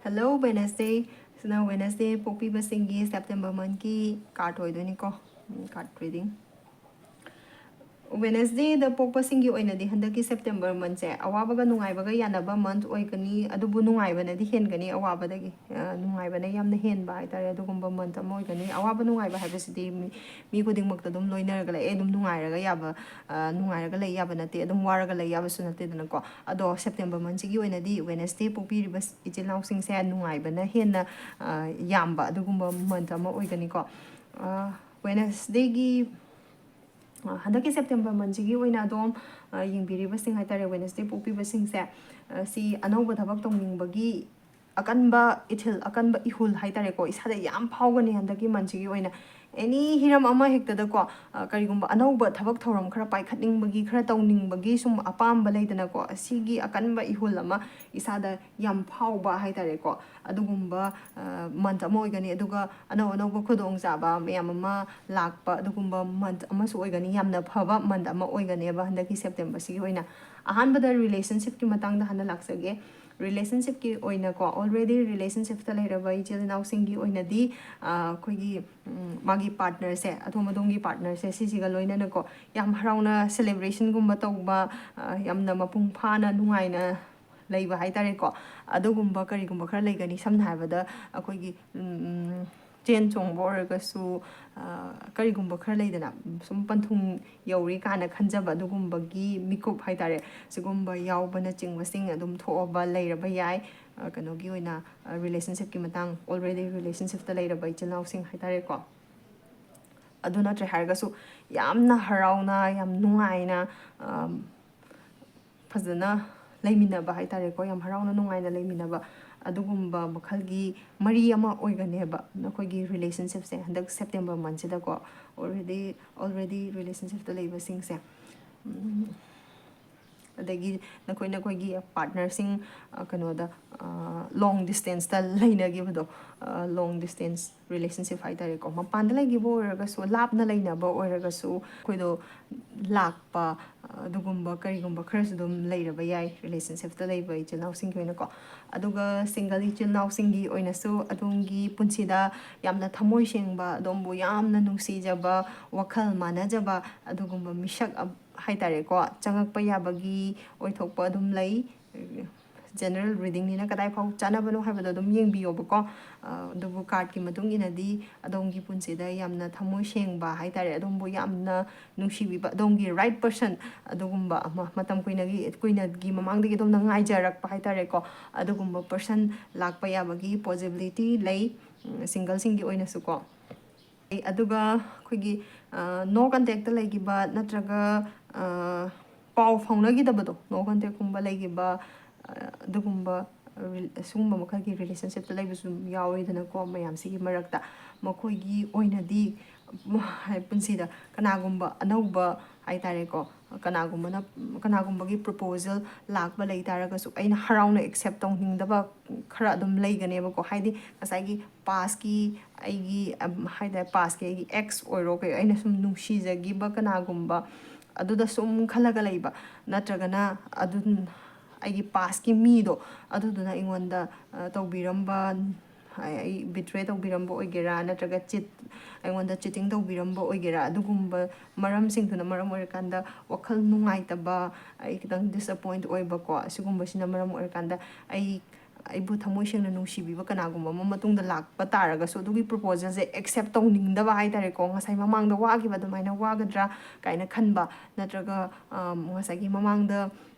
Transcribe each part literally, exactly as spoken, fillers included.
Hello Wednesday, ꯁꯤꯅ Wednesday ꯄꯣꯛꯄꯤꯕꯁꯤꯡꯒꯤ September monthꯀꯤ card ꯑꯣꯏꯗꯣꯏꯅꯤꯀꯣ꯫ Card reading꯫ Wednesdayꯗ ꯄꯣꯛꯄꯁꯤꯡꯒꯤ ꯑꯣꯏꯅꯗꯤ ꯍꯟꯗꯛꯀꯤ September monthꯁꯦ ꯑꯋꯥꯕꯒ ꯅꯨꯡꯉꯥꯏꯕꯒ ꯌꯥꯅꯕ month ꯑꯣꯏꯒꯅꯤ, ꯑꯗꯨꯕꯨ ꯅꯨꯡꯉꯥꯏꯕꯅꯗꯤ ꯍꯦꯟꯒꯅꯤ ꯑꯋꯥꯕꯗꯒꯤ꯫ ꯑ, ꯅꯨꯡꯉꯥꯏꯕꯅ ꯌꯥꯝꯅ ꯍꯦꯟꯕ ꯍꯥꯏꯇꯥꯔꯦ, ꯑꯗꯨꯒꯨꯝꯕ month ꯑꯃ ꯑꯣꯏꯒꯅꯤ꯫ ꯑꯋꯥꯕ ꯅꯨꯡꯉꯥꯏꯕ ꯍꯥꯏꯕꯁꯤꯗꯤ ꯃꯤ, ꯃꯤ ꯈꯨꯗꯤꯡꯃꯛꯇ ꯑꯗꯨꯝ ꯂꯣꯏꯅꯔꯒ ꯂꯩ꯫ ꯑꯦ, ꯑꯗꯨꯝ ꯅꯨꯡꯉꯥꯏꯔꯒ ꯌꯥꯕ, ꯑ, ꯅꯨꯡꯉꯥꯏꯔꯒ ꯂꯩ ꯌꯥꯕ ꯅꯠꯇꯦ, ꯑꯗꯨꯝ ꯋꯥꯔꯒ ꯂꯩ ꯌꯥꯕꯁꯨ ꯅꯠꯇꯦꯗꯅꯀꯣ꯫ ꯑꯗꯣ September monthꯁꯤꯒꯤ ꯑꯣꯏꯅꯗꯤ Wednesday ꯄꯣꯛꯄꯤꯔꯤꯕ ꯏꯆꯤꯜ ꯏꯅꯥꯎꯁꯤꯡꯁꯦ ꯅꯨꯡꯉꯥꯏꯕꯅ ꯍꯦꯟꯅ, ꯑ, ꯌꯥꯝꯕ ꯑꯗꯨꯒꯨꯝꯕ month ꯑꯃ ꯑꯣꯏꯒꯅꯤꯀꯣ꯫ ꯑ, Wednesdayꯒꯤ, ꯑ, ꯍꯟꯗꯛꯀꯤ September monthꯁꯤꯒꯤ ꯑꯣꯏꯅ ꯑꯗꯣꯝ, ꯑ, ꯌꯦꯡꯕꯤꯔꯤꯕꯁꯤꯡ ꯍꯥꯏꯇꯥꯔꯦ, Wednesday ꯄꯣꯛꯄꯤꯕꯁꯤꯡꯁꯦ, ꯑ, ꯁꯤ ꯑꯅꯧꯕ ꯊꯕꯛ ꯇꯧꯅꯤꯡꯕꯒꯤ ꯑꯀꯟꯕ ꯏꯊꯤꯜ, ꯑꯀꯟꯕ ꯏꯍꯨꯜ ꯍꯥꯏꯇꯥꯔꯦꯀꯣ, ꯏꯁꯥꯗ ꯌꯥꯝ ꯐꯥꯎꯒꯅꯤ ꯍꯟꯗꯛꯀꯤ monthꯁꯤꯒꯤ ꯑꯣꯏꯅ꯫ Any ꯍꯤꯔꯝ ꯑꯃ ꯍꯦꯛꯇꯗꯀꯣ, ꯑ, ꯀꯔꯤꯒꯨꯝꯕ ꯑꯅꯧꯕ ꯊꯕꯛ ꯊꯧꯔꯝ ꯈꯔ ꯄꯥꯏꯈꯠꯅꯤꯡꯕꯒꯤ, ꯈꯔ ꯇꯧꯅꯤꯡꯕꯒꯤ ꯁꯨꯝ ꯑꯄꯥꯝꯕ ꯂꯩꯗꯅꯀꯣ, ꯑꯁꯤꯒꯤ ꯑꯀꯟꯕ ꯏꯍꯨꯜ ꯑꯃ ꯏꯁꯥꯗ ꯌꯥꯝ ꯐꯥꯎꯕ ꯍꯥꯏꯇꯥꯔꯦꯀꯣ, ꯑꯗꯨꯒꯨꯝꯕ, ꯑ, month ꯑꯃ ꯑꯣꯏꯒꯅꯤ꯫ ꯑꯗꯨꯒ ꯑꯅꯧ ꯑꯅꯧꯕ ꯈꯨꯗꯣꯡꯆꯥꯕ ꯃꯌꯥꯝ ꯑꯃ ꯂꯥꯛꯄ ꯑꯗꯨꯒꯨꯝꯕ month ꯑꯃꯁꯨ ꯑꯣꯏꯒꯅꯤ꯫ ꯌꯥꯝꯅ ꯐꯕ month ꯑꯃ ꯑꯣꯏꯒꯅꯦꯕ ꯍꯟꯗꯛꯀꯤ Septemberꯁꯤꯒꯤ ꯑꯣꯏꯅ꯫ ꯑꯍꯥꯟꯕꯗ relationshipꯀꯤ ꯃꯇꯥꯡꯗ ꯍꯥꯟꯅ ꯂꯥꯛꯆꯒꯦ꯫ Relationshipꯀꯤ ꯑꯣꯏꯅꯀꯣ, already relationshipꯇ ꯂꯩꯔꯕ ꯏꯆꯤꯜ ꯏꯅꯥꯎꯁꯤꯡꯒꯤ ꯑꯣꯏꯅꯗꯤ, ꯑ, ꯑꯩꯈꯣꯏꯒꯤ, ꯎꯝ, ꯃꯥꯒꯤ partnerꯁꯦ, ꯑꯗꯣꯝ ꯑꯗꯣꯝꯒꯤ partnerꯁꯦ, ꯁꯤꯁꯤꯒ ꯂꯣꯏꯅꯅꯀꯣ, ꯌꯥꯝ ꯍꯔꯥꯎꯅ celebrationꯒꯨꯝꯕ ꯇꯧꯕ, ꯑ, ꯌꯥꯝꯅ ꯃꯄꯨꯡ ꯐꯥꯅ ꯅꯨꯡꯉꯥꯏꯅ ꯂꯩꯕ ꯍꯥꯏꯇꯥꯔꯦꯀꯣ꯫ ꯑꯗꯨꯒꯨꯝꯕ ꯀꯔꯤꯒꯨꯝꯕ ꯈꯔ ꯂꯩꯒꯅꯤ꯫ ꯁꯝꯅ ꯍꯥꯏꯔꯕꯗ ꯑꯩꯈꯣꯏꯒꯤ, ꯎꯝ, ꯆꯦꯟ ꯆꯣꯡꯕ ꯑꯣꯏꯔꯒꯁꯨ, ꯑ, ꯀꯔꯤꯒꯨꯝꯕ ꯈꯔ ꯂꯩꯗꯅ, ꯁꯨꯝ ꯄꯟꯊꯨꯡ ꯌꯧꯔꯦ ꯀꯥꯏꯅ ꯈꯟꯖꯕ ꯑꯗꯨꯒꯨꯝꯕꯒꯤ ꯃꯤꯀꯨꯞ ꯍꯥꯏꯇꯥꯔꯦ, ꯁꯤꯒꯨꯝꯕ ꯌꯥꯎꯕꯅꯆꯤꯡꯕꯁꯤꯡ ꯑꯗꯨꯝ ꯊꯣꯛꯑꯕ ꯂꯩꯔꯕ ꯌꯥꯏ꯫ ꯑ, ꯀꯩꯅꯣꯒꯤ ꯑꯣꯏꯅ, ꯑ, relationshipꯀꯤ ꯃꯇꯥꯡ, already relationshipꯇ ꯂꯩꯔꯕ ꯏꯆꯤꯜ ꯏꯅꯥꯎꯁꯤꯡ ꯍꯥꯏꯇꯥꯔꯦꯀꯣ꯫ ꯑꯗꯨ ꯅꯠꯇ꯭ꯔꯦ ꯍꯥꯏꯔꯒꯁꯨ ꯌꯥꯝꯅ ꯍꯔꯥꯎꯅ, ꯌꯥꯝ ꯅꯨꯡꯉꯥꯏꯅ, ꯑ, ꯐꯖꯅ ꯂꯩꯃꯤꯟꯅꯕ ꯍꯥꯏꯇꯥꯔꯦꯀꯣ, ꯌꯥꯝ ꯍꯔꯥꯎꯅ ꯅꯨꯡꯉꯥꯏꯅ ꯂꯩꯃꯤꯟꯅꯕ ꯑꯗꯨꯒꯨꯝꯕ ꯃꯈꯜꯒꯤ ꯃꯔꯤ ꯑꯃ ꯑꯣꯏꯒꯅꯦꯕ ꯅꯈꯣꯏꯒꯤ relationshipꯁꯦ ꯍꯟꯗꯛ September monthꯁꯤꯗꯀꯣ꯫ Already, already relationshipꯇ ꯂꯩꯕꯁꯤꯡꯁꯦ꯫ ꯎꯝ, ꯑꯗꯒꯤ ꯅꯈꯣꯏ ꯅꯈꯣꯏꯒꯤ ꯄꯥꯔꯠꯅꯔꯁꯤꯡ ꯀꯩꯅꯣꯗ ꯂꯣꯡ ꯗꯤꯁꯇꯦꯟꯁꯇ ꯂꯩꯅꯈꯤꯕꯗꯣ, ꯂꯣꯡ ꯗꯤꯁꯇꯦꯟꯁ ꯔꯤꯂꯦꯁꯟꯁꯤꯞ ꯍꯥꯏꯇꯥꯔꯦꯀꯣ, ꯃꯄꯥꯟꯗ ꯂꯩꯈꯤꯕ ꯑꯣꯏꯔꯒꯁꯨ, ꯂꯥꯞꯅ ꯂꯩꯅꯕ ꯑꯣꯏꯔꯒꯁꯨ, ꯑꯩꯈꯣꯏꯗꯣ ꯂꯥꯛꯄ, ꯑꯗꯨꯒꯨꯝꯕ ꯀꯔꯤꯒꯨꯝꯕ ꯈꯔꯁꯨ ꯑꯗꯨꯝ ꯂꯩꯔꯕ ꯌꯥꯏ ꯔꯤꯂꯦꯁꯟꯁꯤꯞꯇ ꯂꯩꯕ ꯏꯆꯤꯜ ꯏꯅꯥꯎꯁꯤꯡꯒꯤ ꯑꯣꯏꯅꯀꯣ꯫ ꯑꯗꯨꯒ ꯁꯤꯡꯒꯜ ꯏꯆꯤꯜ ꯏꯅꯥꯎꯁꯤꯡꯒꯤ ꯑꯣꯏꯅꯁꯨ ꯑꯗꯣꯝꯒꯤ ꯄꯨꯟꯁꯤꯗ ꯌꯥꯝꯅ ꯊꯃꯣꯏ ꯁꯦꯡꯕ, ꯑꯗꯣꯝꯕꯨ ꯌꯥꯝꯅ ꯅꯨꯡꯁꯤꯖꯕ, ꯋꯥꯈꯜ ꯃꯥꯟꯅꯖꯕ ꯑꯗꯨꯒꯨꯝꯕ ꯃꯤꯁꯛ ꯑ-, ꯍꯥꯏꯇꯥꯔꯦꯀꯣ, ꯆꯪꯉꯛꯄ ꯌꯥꯕꯒꯤ ꯑꯣꯏꯊꯣꯛꯄ ꯑꯗꯨꯝ ꯂꯩ꯫ ꯖꯦꯅꯔꯦꯜ ꯔꯤꯗꯤꯡꯅꯤꯅ ꯀꯗꯥꯏ ꯐꯥꯎ ꯆꯥꯟꯅꯕꯅꯣ ꯍꯥꯏꯕꯗꯣ ꯑꯗꯨꯝ ꯌꯦꯡꯕꯤꯌꯣꯕꯀꯣ꯫ ꯑ, ꯑꯗꯨꯕꯨ ꯀꯥꯔꯠꯀꯤ ꯃꯇꯨꯡ ꯏꯟꯅꯗꯤ ꯑꯗꯣꯝꯒꯤ ꯄꯨꯟꯁꯤꯗ ꯌꯥꯝꯅ ꯊꯃꯣꯏ ꯁꯦꯡꯕ ꯍꯥꯏꯇꯥꯔꯦ, ꯑꯗꯣꯝꯕꯨ ꯌꯥꯝꯅ ꯅꯨꯡꯁꯤꯕꯤꯕ, ꯑꯗꯣꯝꯒꯤ ꯔꯥꯏꯠ ꯄꯔꯁꯟ, ꯑꯗꯨꯒꯨꯝꯕ ꯑꯃ, ꯃꯇꯝ ꯀꯨꯏꯅꯒꯤ, ꯀꯨꯏꯅꯒꯤ ꯃꯃꯥꯡꯗꯒꯤ ꯑꯗꯣꯝꯅ ꯉꯥꯏꯖꯔꯛꯄ ꯍꯥꯏꯇꯥꯔꯦꯀꯣ, ꯑꯗꯨꯒꯨꯝꯕ ꯄꯔꯁꯟ ꯂꯥꯛꯄ ꯌꯥꯕꯒꯤ ꯄꯣꯖꯤꯕꯤꯂꯤꯇꯤ ꯂꯩ, ꯎꯝ, ꯁꯤꯡꯒꯜꯁꯤꯡꯒꯤ ꯑꯣꯏꯅꯁꯨꯀꯣ꯫ ꯑꯗꯨꯒ ꯑꯩꯈꯣꯏꯒꯤ, ꯑ, ꯅꯣ ꯀꯟꯇꯦꯛꯇ ꯂꯩꯈꯤꯕ ꯅꯠꯇ꯭ꯔꯒ, ꯑ, ꯄꯥꯎ ꯐꯥꯎꯅꯈꯤꯗꯕꯗꯣ, ꯅꯣ ꯀꯟꯇꯦꯛꯀꯨꯝꯕ ꯂꯩꯈꯤꯕ, ꯑ, ꯑꯗꯨꯒꯨꯝꯕ ꯔꯤꯜ-, ꯁꯤꯒꯨꯝꯕ ꯃꯈꯜꯒꯤ ꯔꯤꯂꯦꯁꯟꯁꯤꯞꯇ ꯂꯩꯕꯁꯨ ꯑꯗꯨꯝ ꯌꯥꯎꯔꯤꯗꯅꯀꯣ꯫ ꯃꯌꯥꯝꯁꯤꯒꯤ ꯃꯔꯛꯇ ꯃꯈꯣꯏꯒꯤ ꯑꯣꯏꯅꯗꯤ, ꯎꯝ, ꯄꯨꯟꯁꯤꯗ ꯀꯅꯥꯒꯨꯝꯕ ꯑꯅꯧꯕ ꯍꯥꯏꯇꯥꯔꯦꯀꯣ, ꯀꯅꯥꯒꯨꯝꯕꯅ, ꯀꯅꯥꯒꯨꯝꯕꯒꯤ ꯄ꯭ꯔꯣꯄꯣꯖꯦꯜ ꯂꯥꯛꯄ ꯂꯩ ꯇꯥꯔꯒꯁꯨ ꯑꯩꯅ ꯍꯔꯥꯎꯅ ꯑꯦꯛꯁꯦꯞ ꯇꯧꯅꯤꯡꯗꯕ ꯈꯔ ꯑꯗꯨꯝ ꯂꯩꯒꯅꯦꯕꯀꯣ꯫ ꯍꯥꯏꯗꯤ ꯉꯁꯥꯏꯒꯤ ꯄꯥꯁꯀꯤ ꯑꯩꯒꯤ, ꯑꯝ, ꯍꯥꯏꯇꯥꯔꯦ, ꯄꯥꯁꯀꯤ ꯑꯩꯒꯤ ꯑꯦꯛꯁ ꯑꯣꯏꯔꯣ ꯀꯩ, ꯑꯩꯅ ꯁꯨꯝ ꯅꯨꯡꯁꯤꯖꯈꯤꯕ ꯀꯅꯥꯒꯨꯝꯕ ꯑꯗꯨꯗ ꯁꯨꯝ ꯈꯜꯂꯒ ꯂꯩꯕ, ꯅꯠꯇ꯭ꯔꯒꯅ ꯑꯗꯨ ꯑꯩꯒꯤ ꯄꯥꯁꯀꯤ ꯃꯤꯗꯣ ꯑꯗꯨꯗꯨꯅ ꯑꯩꯉꯣꯟꯗ, ꯑ, ꯇꯧꯕꯤꯔꯝꯕ, ꯑꯩ, ꯑꯩ ꯕꯤꯇ꯭ꯔꯦ ꯇꯧꯕꯤꯔꯝꯕ ꯑꯣꯏꯒꯦꯔꯥ, ꯅꯠꯇ꯭ꯔꯒ ꯆꯤꯠ, ꯑꯩꯉꯣꯟꯗ ꯆꯤꯇꯤꯡ ꯇꯧꯕꯤꯔꯝꯕ ꯑꯣꯏꯒꯦꯔꯥ, ꯑꯗꯨꯒꯨꯝꯕ ꯃꯔꯝꯁꯤꯡꯗꯨꯅ ꯃꯔꯝ ꯑꯣꯏꯔꯀꯥꯟꯗ ꯋꯥꯈꯜ ꯅꯨꯡꯉꯥꯏꯇꯕ, ꯑꯩ ꯈꯤꯇꯪ ꯗꯤꯁꯑꯄꯣꯏꯟꯠ ꯑꯣꯏꯕꯀꯣ, ꯑꯁꯤꯒꯨꯝꯕꯁꯤꯅ ꯃꯔꯝ ꯑꯣꯏꯔꯀꯥꯟꯗ ꯑꯩ, ꯑꯩꯕꯨ ꯊꯃꯣꯏ ꯁꯦꯡꯅ ꯅꯨꯡꯁꯤꯕꯤꯕ ꯀꯅꯥꯒꯨꯝꯕ ꯑꯃ ꯃꯇꯨꯡꯗ ꯂꯥꯛꯄ ꯇꯥꯔꯒꯁꯨ, ꯑꯗꯨꯒꯤ ꯄ꯭ꯔꯣꯄꯣꯖꯦꯜꯁꯦ ꯑꯦꯛꯁꯦꯞ ꯇꯧꯅꯤꯡꯗꯕ ꯍꯥꯏꯇꯥꯔꯦꯀꯣ꯫ ꯉꯁꯥꯏ ꯃꯃꯥꯡꯗ ꯋꯥꯈꯤꯕ ꯑꯗꯨꯃꯥꯏꯅ ꯋꯥꯒꯗ꯭ꯔꯥ ꯀꯥꯏꯅ ꯈꯟꯕ, ꯅꯠꯇ꯭ꯔꯒ, ꯑꯝ, ꯉꯁꯥꯏꯒꯤ ꯃꯃꯥꯡꯗ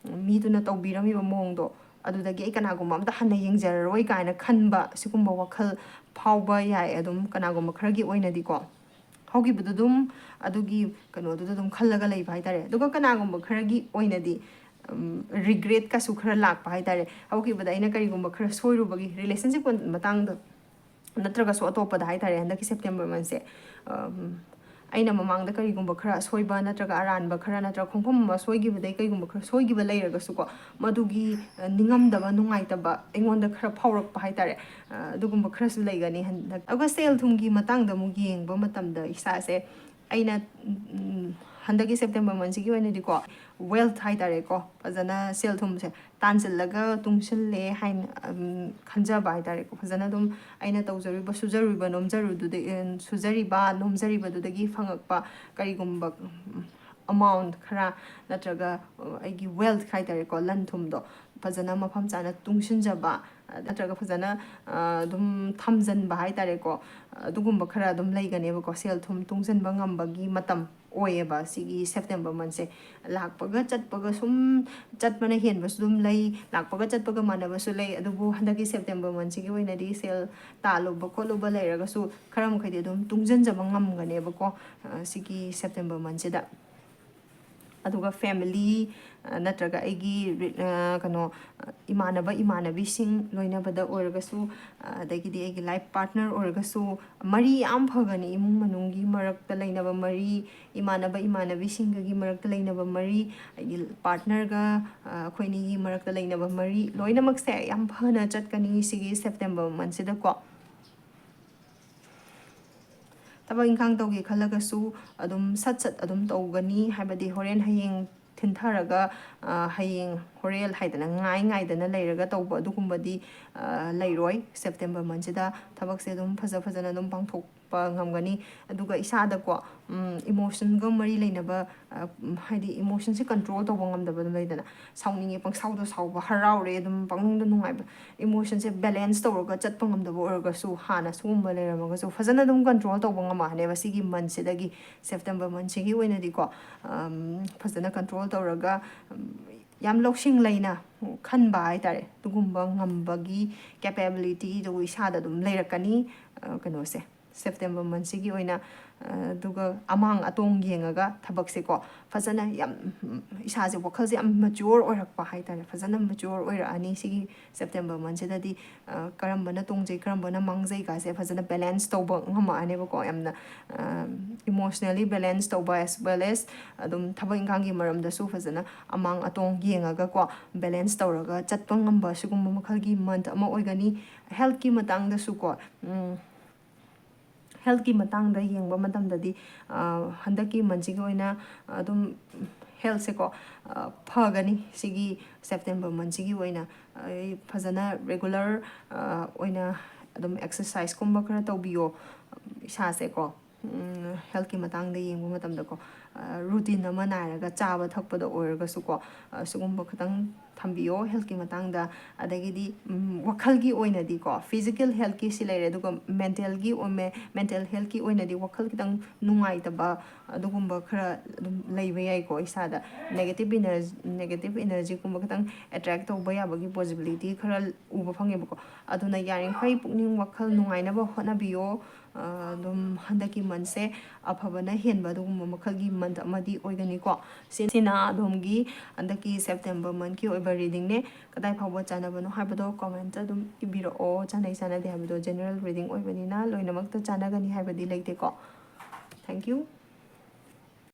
ꯃꯤꯗꯨꯅ ꯇꯧꯕꯤꯔꯝꯃꯤꯕ ꯃꯑꯣꯡꯗꯣ, ꯑꯗꯨꯗꯒꯤ ꯑꯩ ꯀꯅꯥꯒꯨꯝꯕ ꯑꯝꯇ ꯍꯟꯅ ꯌꯦꯡꯖꯔꯔꯣꯏ ꯀꯥꯏꯅ ꯈꯟꯕ, ꯁꯤꯒꯨꯝꯕ ꯋꯥꯈꯜ ꯐꯥꯎꯕ ꯌꯥꯏ ꯑꯗꯨꯝ ꯀꯅꯥꯒꯨꯝꯕ ꯈꯔꯒꯤ ꯑꯣꯏꯅꯗꯤꯀꯣ꯫ ꯍꯧꯈꯤꯕꯗꯨ ꯑꯗꯨꯝ ꯑꯗꯨꯒꯤ ꯀꯩꯅꯣꯗꯨꯗ ꯑꯗꯨꯝ ꯈꯜꯂꯒ ꯂꯩꯕ ꯍꯥꯏꯇꯥꯔꯦ꯫ ꯑꯗꯨꯒ ꯀꯅꯥꯒꯨꯝꯕ ꯈꯔꯒꯤ ꯑꯣꯏꯅꯗꯤ, ꯎꯝ, ꯔꯤꯒ꯭ꯔꯦꯠꯀꯁꯨ ꯈꯔ ꯂꯥꯛꯄ ꯍꯥꯏꯇꯥꯔꯦ꯫ ꯍꯧꯈꯤꯕꯗ ꯑꯩꯅ ꯀꯔꯤꯒꯨꯝꯕ ꯈꯔ ꯁꯣꯏꯔꯨꯕꯒꯤ, ꯔꯤꯂꯦꯁꯟꯁꯤꯞ ꯃꯇꯥꯡꯗ ꯅꯠꯇ꯭ꯔꯒꯁꯨ ꯑꯇꯣꯞꯄꯗ ꯍꯥꯏꯇꯥꯔꯦ, ꯍꯟꯗꯛꯀꯤ ꯁꯦꯞꯇꯦꯝꯕꯔ ꯃꯟꯁꯦ, ꯎꯝ, ꯑꯩꯅ ꯃꯃꯥꯡꯗ ꯀꯔꯤꯒꯨꯝꯕ ꯈꯔ ꯑꯁꯣꯏꯕ ꯅꯠꯇ꯭ꯔꯒ ꯑꯔꯥꯟꯕ ꯈꯔ ꯅꯠꯇ꯭ꯔꯒ ꯈꯣꯡꯐꯝ ꯑꯃ ꯁꯣꯏꯈꯤꯕꯗꯩ ꯀꯩꯒꯨꯝꯕ ꯈꯔ ꯁꯣꯏꯈꯤꯕ ꯂꯩꯔꯒꯁꯨꯀꯣ, ꯃꯗꯨꯒꯤ, ꯑ, ꯅꯤꯡꯉꯝꯗꯕ, ꯅꯨꯡꯉꯥꯏꯇꯕ ꯑꯩꯉꯣꯟꯗ ꯈꯔ ꯐꯥꯎꯔꯛꯄ ꯍꯥꯏꯇꯥꯔꯦ꯫ ꯑ, ꯑꯗꯨꯒꯨꯝꯕ ꯈꯔꯁꯨ ꯂꯩꯒꯅꯤ ꯍꯟꯗꯛ꯫ ꯑꯗꯨꯒ ꯁꯦꯜ ꯊꯨꯝꯒꯤ ꯃꯇꯥꯡꯗ ꯑꯃꯨꯛ ꯌꯦꯡꯕ ꯃꯇꯝꯗ ꯏꯁꯥꯁꯦ, ꯑꯩꯅ, ꯎꯝ, ꯍꯟꯗꯛꯀꯤ ꯁꯦꯞꯇꯦꯝꯕꯔ ꯃꯟꯁꯤꯒꯤ ꯑꯣꯏꯅꯗꯤꯀꯣ, wealth ꯍꯥꯏꯇꯥꯔꯦꯀꯣ, ꯐꯖꯅ ꯁꯦꯜ ꯊꯨꯝꯁꯦ ꯇꯥꯟꯁꯤꯜꯂꯒ ꯇꯨꯡꯁꯤꯜꯂꯦ ꯍꯥꯏꯅ, ꯎꯝ, ꯈꯟꯖꯕ ꯍꯥꯏꯇꯥꯔꯦꯀꯣ꯫ ꯐꯖꯅ ꯑꯗꯨꯝ ꯑꯩꯅ ꯇꯧꯖꯔꯤꯕ, ꯁꯨꯖꯔꯨꯕ, ꯅꯣꯝꯖꯔꯨꯗꯨꯗ-, ꯎꯝ, ꯁꯨꯖꯔꯤꯕ, ꯅꯣꯝꯖꯔꯤꯕꯗꯨꯗꯒꯤ ꯐꯪꯉꯛꯄ ꯀꯔꯤꯒꯨꯝꯕ, ꯎꯝ, amount ꯈꯔ ꯅꯠꯇ꯭ꯔꯒ, ꯑ, ꯑꯩꯒꯤ wealth ꯍꯥꯏꯇꯥꯔꯦꯀꯣ, ꯂꯟ ꯊꯨꯝꯗꯣ ꯐꯖꯅ ꯃꯐꯝ ꯆꯥꯅ ꯇꯨꯡꯁꯤꯟꯖꯕ, ꯑ, ꯅꯠꯇ꯭ꯔꯒ ꯐꯖꯅ, ꯑ, ꯑꯗꯨꯝ ꯊꯝꯖꯤꯟꯕ ꯍꯥꯏꯇꯥꯔꯦꯀꯣ, ꯑꯗꯨꯒꯨꯝꯕ ꯈꯔ ꯑꯗꯨꯝ ꯂꯩꯒꯅꯦꯕꯀꯣ꯫ ꯁꯦꯜ ꯊꯨꯝ ꯇꯨꯡꯁꯤꯟꯕ ꯉꯝꯕꯒꯤ ꯃꯇꯝ ꯑꯣꯏꯌꯦꯕ ꯁꯤꯒꯤ ꯁꯦꯞꯇꯦꯝꯕꯔ ꯃꯟꯁꯦ꯫ ꯂꯥꯛꯄꯒ ꯆꯠꯄꯒ ꯁꯨꯝ ꯆꯠꯄꯅ ꯍꯦꯟꯕꯁꯨ ꯑꯗꯨꯝ ꯂꯩ, ꯂꯥꯛꯄꯒ ꯆꯠꯄꯒ ꯃꯥꯟꯅꯕꯁꯨ ꯂꯩ꯫ ꯑꯗꯨꯕꯨ ꯍꯟꯗꯛꯀꯤ ꯁꯦꯞꯇꯦꯝꯕꯔ ꯃꯟꯁꯤꯒꯤ ꯑꯣꯏꯅꯗꯤ ꯁꯦꯜ ꯇꯥꯜꯂꯨꯕ ꯈꯣꯠꯂꯨꯕ ꯂꯩꯔꯒꯁꯨ ꯈꯔ ꯃꯈꯩꯗꯤ ꯑꯗꯨꯝ ꯇꯨꯡꯁꯤꯟꯖꯕ ꯉꯝꯒꯅꯦꯕꯀꯣ, ꯑ, ꯁꯤꯒꯤ ꯁꯦꯞꯇꯦꯝꯕꯔ ꯃꯟꯁꯤꯗ꯫ ꯑꯗꯨꯒ family, ꯑ, ꯅꯠꯇ꯭ꯔꯒ ꯑꯩꯒꯤ ꯔꯤ-, ꯑ, ꯀꯩꯅꯣ, ꯑ, ꯏꯃꯥꯟꯅꯕ ꯏꯃꯥꯟꯅꯕꯤꯁꯤꯡ ꯂꯣꯏꯅꯕꯗ ꯑꯣꯏꯔꯒꯁꯨ, ꯑ, ꯑꯗꯒꯤꯗꯤ ꯑꯩꯒꯤ life partner ꯑꯣꯏꯔꯒꯁꯨ, ꯃꯔꯤ ꯌꯥꯝ ꯐꯒꯅꯤ꯫ ꯏꯃꯨꯡ ꯃꯅꯨꯡꯒꯤ ꯃꯔꯛꯇ ꯂꯩꯅꯕ ꯃꯔꯤ, ꯏꯃꯥꯟꯅꯕ ꯏꯃꯥꯟꯅꯕꯤꯁꯤꯡꯒꯒꯤ ꯃꯔꯛꯇ ꯂꯩꯅꯕ ꯃꯔꯤ, ꯑꯩꯒꯤ partnerꯒ, ꯑ, ꯑꯩꯈꯣꯏ ꯑꯅꯤꯒꯤ ꯃꯔꯛꯇ ꯂꯩꯅꯕ ꯃꯔꯤ, ꯂꯣꯏꯅꯃꯛꯁꯦ ꯌꯥꯝ ꯐꯅ ꯆꯠꯀꯅꯤ ꯁꯤꯒꯤ ꯁꯦꯞꯇꯦꯝꯕꯔ ꯃꯟꯁꯤꯗꯀꯣ꯫ ꯊꯕꯛ ꯏꯪꯈꯥꯡ ꯇꯧꯒꯦ ꯈꯜꯂꯒꯁꯨ ꯑꯗꯨꯝ ꯁꯠ ꯁꯠ ꯑꯗꯨꯝ ꯇꯧꯒꯅꯤ, ꯍꯥꯏꯕꯗꯤ ꯍꯣꯔꯦꯟ ꯍꯌꯦꯡ ꯊꯤꯟꯊꯔꯒ, ꯑ, ꯍꯌꯦꯡ ꯍꯣꯔꯦꯟ ꯍꯥꯏꯗꯅ ꯉꯥꯏ ꯉꯥꯏꯗꯅ ꯂꯩꯔꯒ ꯇꯧꯕ ꯑꯗꯨꯒꯨꯝꯕꯗꯤ, ꯑ, ꯂꯩꯔꯣꯏ꯫ ꯁꯦꯞꯇꯦꯝꯕꯔ ꯃꯟꯁꯤꯗ ꯊꯕꯛꯁꯦ ꯑꯗꯨꯝ ꯐꯖ ꯐꯖꯅ ꯑꯗꯨꯝ ꯄꯥꯡꯊꯣꯛꯄ ꯉꯝꯒꯅꯤ꯫ ꯑꯗꯨꯒ ꯏꯁꯥꯗꯀꯣ, ꯎꯝ, emotionꯒ ꯃꯔꯤ ꯂꯩꯅꯕ, ꯑ, ꯎꯝ, ꯍꯥꯏꯗꯤ emotionꯁꯦ control ꯇꯧꯕ ꯉꯝꯗꯕ ꯑꯗꯨꯝ ꯂꯩꯗꯅ, ꯁꯥꯎꯅꯤꯡꯉꯦ, ꯄꯪꯁꯥꯎꯗ ꯁꯥꯎꯕ, ꯍꯔꯥꯎꯔꯦ, ꯑꯗꯨꯝ ꯄꯪꯅꯨꯡꯗ ꯅꯨꯡꯉꯥꯏꯕ, emotionꯁꯦ balance ꯇꯧꯔꯒ ꯆꯠꯄ ꯉꯝꯗꯕ ꯑꯣꯏꯔꯒꯁꯨ, ꯍꯥꯟꯅ ꯁꯤꯒꯨꯝꯕ ꯂꯩꯔꯝꯃꯒꯁꯨ ꯐꯖꯅ ꯑꯗꯨꯝ control ꯇꯧꯕ ꯉꯝꯃꯛꯑꯅꯦꯕ ꯁꯤꯒꯤ ꯃꯟꯁꯤꯗꯒꯤ, ꯁꯦꯞꯇꯦꯝꯕꯔ ꯃꯟꯁꯤꯒꯤ ꯑꯣꯏꯅꯗꯤꯀꯣ꯫ ꯑꯝ, ꯐꯖꯅ control ꯇꯧꯔꯒ, ꯑꯝ, ꯌꯥꯝ ꯂꯧꯁꯤꯡ ꯂꯩꯅ ꯈꯟꯕ ꯍꯥꯏꯇꯥꯔꯦ, ꯑꯗꯨꯒꯨꯝꯕ ꯉꯝꯕꯒꯤ capabilityꯗꯨ ꯏꯁꯥꯗ ꯑꯗꯨꯝ ꯂꯩꯔꯛꯀꯅꯤ, ꯑ, ꯀꯩꯅꯣꯁꯦ꯫ September monthꯁꯤꯒꯤ ꯑꯣꯏꯅ꯫ ꯑꯗꯨꯒ ꯑꯃꯥꯡ ꯑꯇꯣꯡ ꯌꯦꯡꯉꯒ ꯊꯕꯛꯁꯦꯀꯣ, ꯐꯖꯅ ꯌꯥꯝ, ꯏꯁꯥꯁꯦ, ꯋꯥꯈꯜꯁꯦ ꯌꯥꯝ mature ꯑꯣꯏꯔꯛꯄ ꯍꯥꯏꯇꯥꯔꯦ, ꯐꯖꯅ mature ꯑꯣꯏꯔꯛꯑꯅꯤ꯫ ꯁꯤꯒꯤ September monthꯁꯤꯗꯗꯤ ꯀꯔꯝꯕꯅ ꯇꯣꯡꯖꯩ, ꯀꯔꯝꯕꯅ ꯃꯥꯡꯖꯩ ꯀꯥꯏꯁꯦ ꯐꯖꯅ balance ꯇꯧꯕ ꯉꯝꯃꯛꯑꯅꯦꯕꯀꯣ꯫ ꯌꯥꯝꯅ emotionally balance ꯇꯧꯕ, as well as ꯑꯗꯨꯝ ꯊꯕꯛ ꯏꯪꯈꯥꯡꯒꯤ ꯃꯔꯝꯗꯁꯨ ꯐꯖꯅ ꯑꯃꯥꯡ ꯑꯇꯣꯡ ꯌꯦꯡꯉꯒꯀꯣ, balance ꯇꯧꯔꯒ ꯆꯠꯄ ꯉꯝꯕ ꯁꯤꯒꯨꯝꯕ ꯃꯈꯜꯒꯤ month ꯑꯃ ꯑꯣꯏꯒꯅꯤ꯫ Healthꯀꯤ ꯃꯇꯥꯡꯗꯁꯨꯀꯣ, healthꯀꯤ ꯃꯇꯥꯡꯗ ꯌꯦꯡꯕ ꯃꯇꯝꯗꯗꯤ ꯍꯟꯗꯛꯀꯤ monthꯁꯤꯒꯤ ꯑꯣꯏꯅ ꯑꯗꯨꯝ healthꯁꯦꯀꯣ ꯐꯒꯅꯤ꯫ ꯁꯤꯒꯤ September monthꯁꯤꯒꯤ ꯑꯣꯏꯅ ꯐꯖꯅ regular ꯑꯣꯏꯅ ꯑꯗꯨꯝ exerciseꯀꯨꯝꯕ ꯈꯔ ꯇꯧꯕꯤꯌꯣ꯫ ꯏꯁꯥꯁꯦꯀꯣ healthꯀꯤ ꯃꯇꯥꯡꯗ ꯌꯦꯡꯕ ꯃꯇꯝꯗꯀꯣ, routine ꯑꯃ ꯅꯥꯏꯔꯒ ꯆꯥꯕ ꯊꯛꯄꯗ ꯑꯣꯏꯔꯒꯁꯨꯀꯣ, ꯁꯤꯒꯨꯝꯕ ꯈꯤꯇꯪ ꯊꯝꯕꯤꯌꯣ healthꯀꯤ ꯃꯇꯥꯡꯗ꯫ ꯑꯗꯒꯤꯗꯤ ꯋꯥꯈꯜꯒꯤ ꯑꯣꯏꯅꯗꯤꯀꯣ, physical healthꯀꯤ ꯁꯤ ꯂꯩꯔꯦ, ꯑꯗꯨꯒ mentalꯒꯤ, mental healthꯀꯤ ꯑꯣꯏꯅꯗꯤ ꯋꯥꯈꯜ ꯈꯤꯇꯪ ꯅꯨꯡꯉꯥꯏꯇꯕ ꯑꯗꯨꯒꯨꯝꯕ ꯈꯔ ꯑꯗꯨꯝ ꯂꯩꯕ ꯌꯥꯏꯀꯣ꯫ ꯏꯁꯥꯗ negative energy, negative energyꯒꯨꯝꯕ ꯈꯤꯇꯪ attract ꯇꯧꯕ ꯌꯥꯕꯒꯤ possibility ꯈꯔ ꯎꯕ ꯐꯪꯉꯦꯕꯀꯣ꯫ ꯑꯗꯨꯅ ꯌꯥꯔꯤꯃꯈꯩ ꯄꯨꯛꯅꯤꯡ ꯋꯥꯈꯜ ꯅꯨꯡꯉꯥꯏꯅꯕ ꯍꯣꯠꯅꯕꯤꯌꯣ꯫ ꯑꯗꯨꯝ ꯍꯟꯗꯛꯀꯤ monthꯁꯦ ꯑꯐꯕꯅ ꯍꯦꯟꯕ ꯑꯗꯨꯒꯨꯝꯕ ꯃꯈꯜꯒꯤ month ꯑꯃꯗꯤ ꯑꯣꯏꯒꯅꯤꯀꯣ꯫ ꯁꯤꯅ ꯑꯗꯣꯝꯒꯤ ꯍꯟꯗꯛꯀꯤ September monthꯀꯤ ꯑꯣꯏꯕ readingꯅꯦ꯫ ꯀꯗꯥꯏ ꯐꯥꯎꯕ ꯆꯥꯟꯅꯕꯅꯣ ꯍꯥꯏꯕꯗꯣ commentꯇ ꯑꯗꯨꯝ ꯏꯕꯤꯔꯛꯑꯣ꯫ ꯆꯥꯟꯅꯩ ꯆꯥꯟꯅꯗꯦ ꯍꯥꯏꯕꯗꯣ general reading ꯑꯣꯏꯕꯅꯤꯅ ꯂꯣꯏꯅꯃꯛꯇ ꯆꯥꯟꯅꯒꯅꯤ ꯍꯥꯏꯕꯗꯤ ꯂꯩꯇꯦꯀꯣ꯫ Thank you꯫